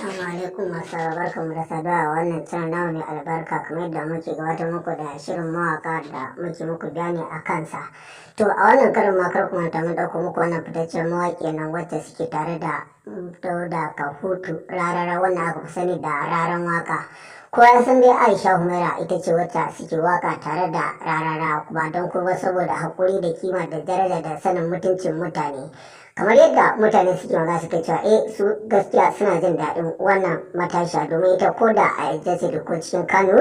Assalamu alaikum, masu barkanmu da saduwa a wannan channel namu mai albarka. Kamar yadda muke gabatar muku da shirin mawaka da muke muku bayani a kansa. To, a wannan karin ma kar ku manta, mun ɗauko muku wannan fitaccen mawaƙi nan wacce suke tare da Dauda Kahutu Rarara, wannan aka fi sani da Raran Waka. Ko ya san dai Aisha Humaira ita ce wacce suke waka tare da Rarara, ba don kuma saboda haƙuri da kima da daraja da sanin mutuncin mutane. Kamar yadda mutane suke magana, suke cewa su gaskiya suna jin daɗin wannan matashiya, domin ita ko da a industry ko cikin Kano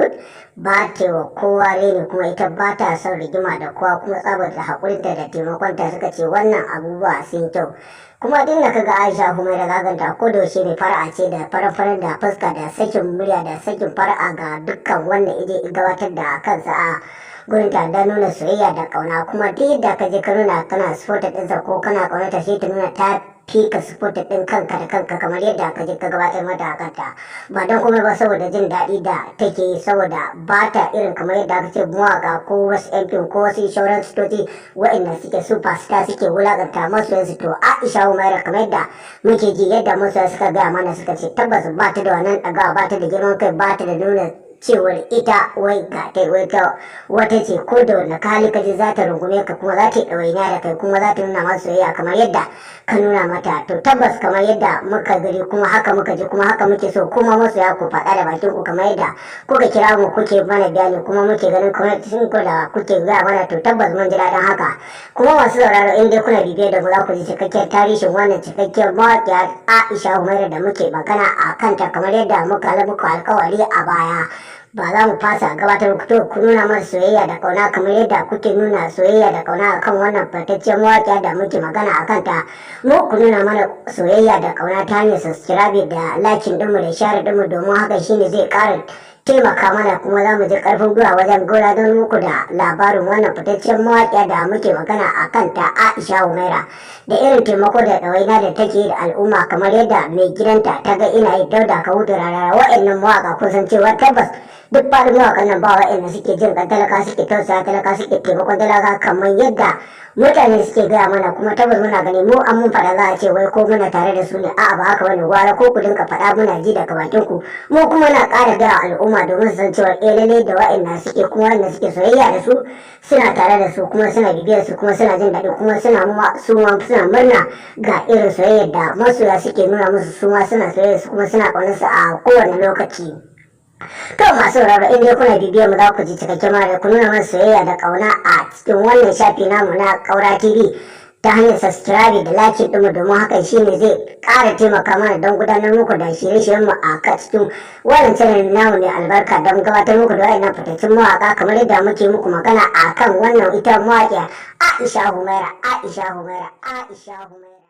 ba ta wa kowa reni, kuma ita ba ta son rigima da kowa, kuma tsabar da haƙurinta da taimakonta, suka ce wannan abubuwa sun kyau. Kuma duk da kaga Aisha Humaira, zaganta ko da yaushe mai fara'a ce, da farar da fuska da sakin murya da sakin fara'a ga dukkan wanda ije gabatar da kansa a gurin ta da nuna soyayya da kauna. Kuma duk yadda ka je ka nuna kana support ɗinsa ko kana kaunarta, sai ta nuna ta fi ka support ɗin kanka da kanka, kamar yadda ka je ka gabatar mata a kanta, ba don komai ba saboda jin daɗi da take yi, saboda ba ta irin kamar yadda aka ce mawaka ko wasu yan fim ko wasu shauran stoci waɗanda suke superstar suke wulakanta masoyansu. To, Aisha Humaira, kamar yadda muke ji, yadda masoya suka gaya mana, suka ce tabbas ba ta da wannan ɗagawa, ba ta da girman kai, ba ta da nuna cewar ita wai ga ta wai ta wata ce. Ko da wani hali kaji, za ta rungume ka, kuma za ta yi ɗawainiya da kai, kuma za ta nuna masa soyayya kamar yadda ka nuna mata. To, tabbas kamar yadda muka gani, kuma haka muka ji, kuma haka muke so kuma masoya ku faɗa da bakin ku, kamar yadda kuka kira mu kuke mana bayani, kuma muke ganin sun ku da kuke gaya mana. To, tabbas mun ji daɗin haka. Kuma masu sauraro, in dai kuna bibiyar da mu, za ku ji cikakkiyar tarihin wannan cikakkiyar mawaƙiya Aisha Humaira da muke magana a kanta, kamar yadda muka muku alkawari a baya, ba za mu fasa gabatar muku. To, ku nuna mana soyayya da kauna kamar yadda kuke nuna soyayya da kauna akan wannan fitaccen mawaƙiya da muke magana a kanta. Mu ku nuna mana soyayya da kauna ta hanyar subscribe da liking dinmu da share dinmu, domin haka shine zai ƙara taimaka mana, kuma za mu ji karfin gwiwa wajen don muku da labarin wannan fitaccen mawaƙiya da muke magana a kanta, Aisha Humaira, da irin taimako da ɗawaina da take da al'umma, kamar yadda mai gidanta ta ga ina yi, Dauda Kahutu Rarara. Wa'annan mawaƙa kun san cewa tabbas duk faɗin mawaƙan nan ba wa'anda suke jin kan talaka, suke tausaya talaka, suke taimakon talaka kamar yadda mutane suke gaya mana. Kuma tabbas muna gani, mu an mun faɗa za a ce wai ko muna tare da su ne. A'a, ba haka bane. Gwara ko ku dinka faɗa muna ji daga bakin ku, mu kuma na ƙara gaya al'umma domin su san cewa eh, lalle da wa'anda suke, kuma wa'anda suke soyayya da su, suna tare da su, kuma suna bibiyar su, kuma suna jin daɗi, kuma suna su ma suna murna ga irin soyayyar da masoya suke nuna musu. Su ma suna soyayya su, kuma suna ƙaunar su a kowane lokaci. To, masu sauraro, in dai kuna bibiyar mu, za ku ji cikakken mara. Ku nuna mana soyayya da kauna a cikin wannan shafi namu na Kaura TV ta hanyar subscribe da like ɗinmu, domin hakan shine zai ƙara taimaka mana don gudanar muku da shirye-shiryenmu a kan cikin wannan channel namu mai albarka, don gabatar muku da wayannan fitattun mawaƙa, kamar yadda muke muku magana a kan wannan ita mawaƙiya Aisha Humaira, Aisha Humaira, Aisha Humaira.